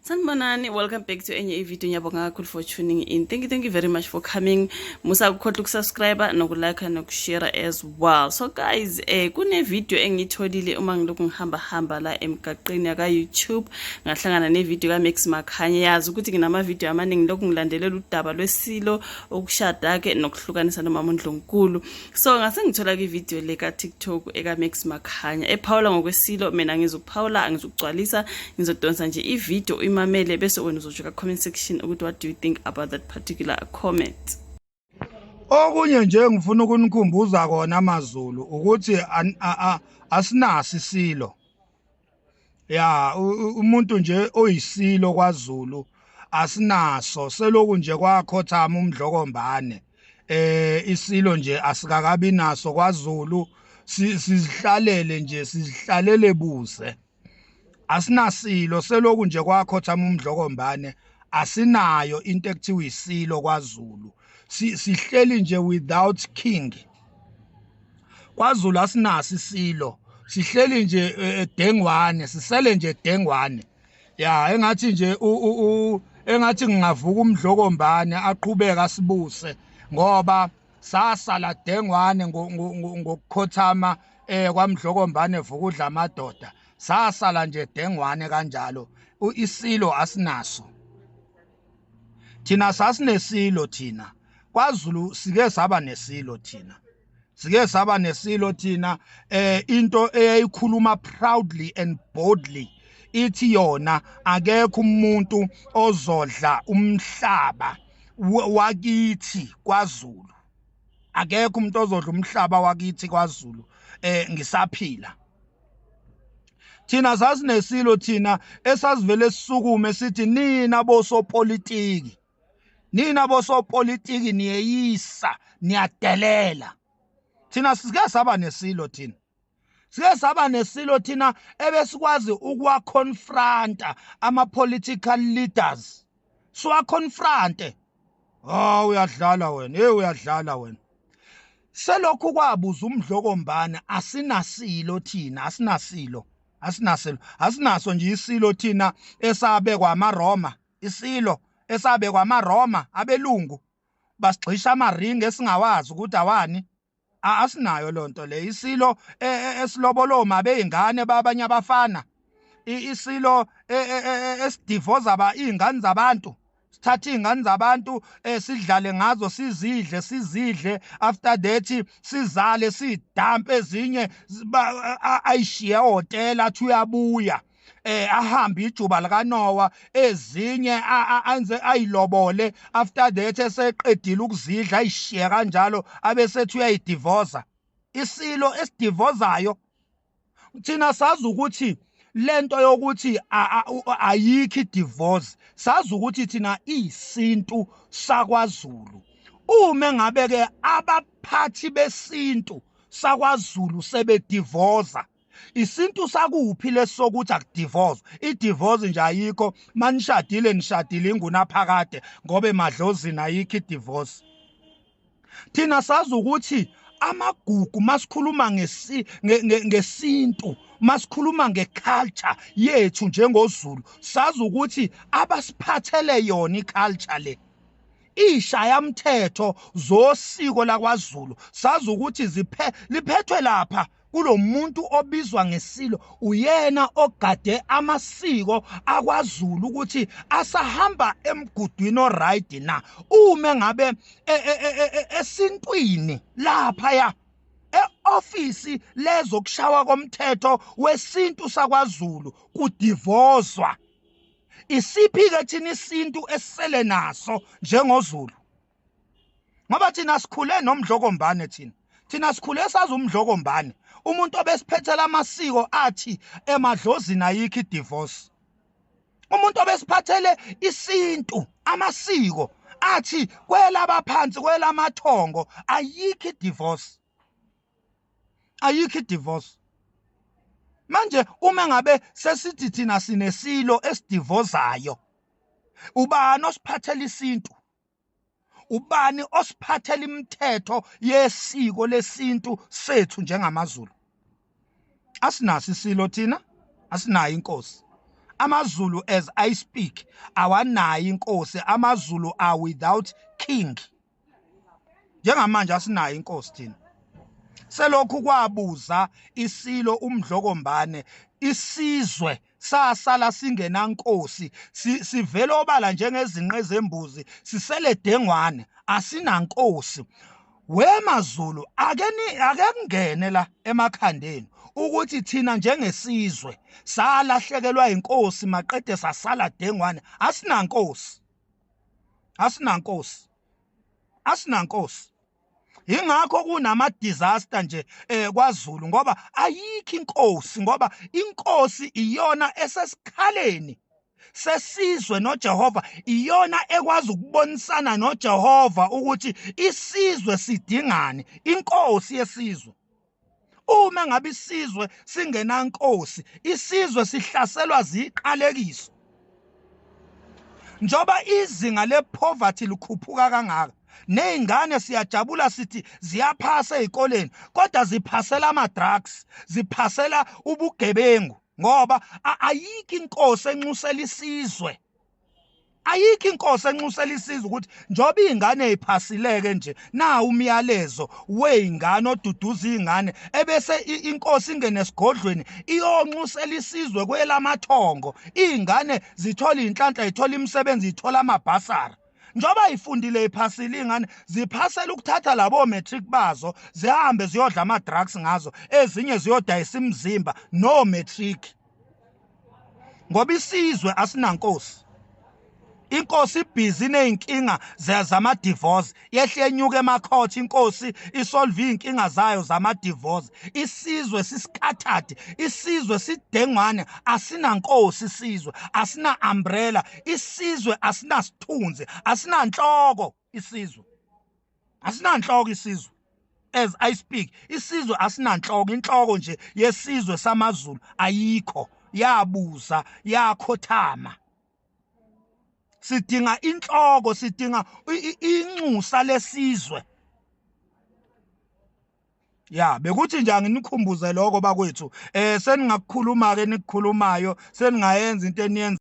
Sanibonani, welcome back to enye ivideo. Ngiyabonga kakhulu for tuning in. Thank you very much for coming. Musa ukukhohlwa ukusubscribe, nokulike, nokushare as well. So guys, kune video engiyitholile uma ngilokhu ngihamba hamba la emgaqeni yaka YouTube, ngahlangana ne video ka Max Makhanya. Yazi ukuthi nginama video amaningi lokhu ngilandelela udaba lwesilo, ukushada ke nokuhlukanisa nomama uNdlunkulu. So ngase ngithola ke video le ka TikTok eka Max Makhanya ephawula ngokwesilo. Mina ngizokuphawula, angizukugcwalisa, ngizodonsa nje ivideo imamele, bese wena uzotsho ka comment section ukuthi what do you think about that particular comment. Okunye nje ngifuna ukunikhumbuza kona amaZulu ukuthi asinaso isilo. Ya, umuntu nje oyisilo kwaZulu asinaso, seloku nje kwakhothama uMdlokombane. Isilo nje asikakabi naso kwaZulu, sizihlalele nje, sizihlalele buze. Asinasilo seloku nje kwakhothama uMdlokombane, asinayo into ekuthiwa isilo kwaZulu. Sihleli nje without king. KwaZulu asinaso isilo, sihleli nje edengwane, sisele nje edengwane. Ya, engathi nje engathi ngingavuka uMdlokombane aqhubeka asibuse, ngoba sasala dengwane ngokukhothama kwaMdlokombane vukudla amadoda, sasala nje dengwane kanjalo. Isilo asinaso thina, sasinesilo thina kwaZulu, sike saba nesilo thina, sike saba nesilo thina, into eyayikhuluma proudly and boldly ithi yona akekho umuntu ozodla umhlaba wakithi kwaZulu, akekho umuntu ozodla umhlaba wakithi kwaZulu ngisaphila. Thina sasinesilo thina esasivele sisukume sithi, "Nina bosopolitiki, nina bosopolitiki niyeyisa, niyadelela." Thina sike saba nesilo thina, sike saba nesilo thina ebesikwazi ukuwaconfronta ama-political leaders, siwaconfronte. "Oh, uyadlala wena, hey, uyadlala wena." Selokhu kwabuza uMdlokombane asinasilo thina, asinasilo, asinasilo, asinaso nje isilo thina esabekwa amaRoma, isilo esabekwa amaRoma, abelungu basigxisha amaringi esingawazi ukuthi awani. Asinayo lonto le, isilo esiloboloma beyingane babanye abafana, isilo esidivoza ba izingane zabantu, sithatha izingane zabantu, sidlale ngazo, sizidle, sizidle, after that sizale, sidampe ezinye, ayishiye ehhotela, athi uyabuya, ahambe ijuba likaNoah, ezinye anze ayilobole, after that eseqedile ukuzidla ayishiye kanjalo, abesethi uyayidivoza. Isilo esidivozayo thina sazi ukuthi lento yokuthi ayikho idivorce, sazi ukuthi thina isintu sakwaZulu, uma ngabe ke abaphathi besintu sakwaZulu sebedivoza, isintu sakuphi lesokuthi akudivorce? Idivorce nje ayikho, manishadile nishadile ingunaphakade, ngoba emadlozini ayikho idivorce. Thina sazi ukuthi amagugu, masikhuluma ngesintu, masikhuluma ngeculture yethu njengoZulu, sazi ukuthi abasiphathele yona iculture le, ishayamthetho zosiko lakwaZulu, sazi ukuthi ziphe liphethwe lapha kulomuntu obizwa ngesilo, uyena ogade amasiko akwaZulu ukuthi asahamba emgudwini oright na. Uma ngabe esintwini lapha ya eofisi lezokushawa komthetho wesintu sakwaZulu kudivozwa, isiphi ke thina isintu esisele naso njengoZulu? Ngoba thina sikhule noMdlokombane, thina sikhule sazi uMdlokombane, umuntu obesiphethela amasiko athi emadlozini ayikho idivorce, umuntu obesiphathele isintu, amasiko athi kwelabaphansi, kwelamathongo ayikho idivorce, ayikho idivorce. Manje uma ngabe sesithi thina sinesilo esidivozayo, ubani osiphathela isintu? Ubani osiphathela imithetho yesiko lesintu sethu njengamaZulu? Asinaso isilo thina, asinayo inkosi. AmaZulu as I speak awanayo inkosi. AmaZulu are without king. Njengamanje asinayo inkosi thina. Selokhu kwabuza isilo uMdlokombane, isizwe sasala singenankosi, sivele obala njengezinqe zembuzi, sisele dengwane, asinankosi. WemaZulu, ake ni ake kungene la emakhandeni ukuthi thina njengesizwe salahlekelwa inkosi, maqede sasala dengwane, asinankosi, asinankosi, asinankosi. Ingakho kunama disaster nje kwaZulu, ngoba ayikho inkosi, ngoba inkosi iyona esesikhaleni sesizwe noJehova, iyona ekwazi ukubonisana noJehova ukuthi isizwe sidingani. Inkosi yesizwe, uma ngabe isizwe singenankosi, isizwe sihlaselwa ziqalekiso. Njoba izinga lepoverty likhuphuka kangaka, nezingane siyajabula sithi ziyaphasa ezikoleni, kodwa ziphasela ama drugs, ziphasela ubugebengu, ngoba ayikho inkosi enxusela isizwe. Ayikho inkosi enxusela isizwe ukuthi njoba izingane eziphasileke nje, na umyalezo weingane oduduza izingane, ebese inkosi ingene esigodlweni iyonxusela isizwe kwelamathongo, izingane zithola inhlanhla, zithola imisebenzi, zithola amabhasara. Njoba ifundile iphasile ingane, ziphasela ukuthatha labo matric bazo zihambe ziyodla ama drugs ngazo, ezinye ziyodayisa imizimba no matric, ngoba isizwe asinankosi. Inkosi ibhizi nezinkinga zama divorce, yehle enyuka emacourt, inkosi isolve izinkinga zayo zama divorce. Isizwe siscattered, isizwe sidengwane, asinankosi, isizwe asina umbrella, isizwe asinasithunzi, asinanhloko, isizwe asinanhloko. Isizwe as I speak, isizwe asinanhloko. Inhloko nje yesizwe samaZulu ayikho, yabuza yakhothama. Sidinga inhloko, sidinga inxusa lesizwe. Ya, bekuthi nje anginikhumbuze lokho bakwethu. Seningakukhuluma ke nikukhulumayo, seningayenza into eniyenza.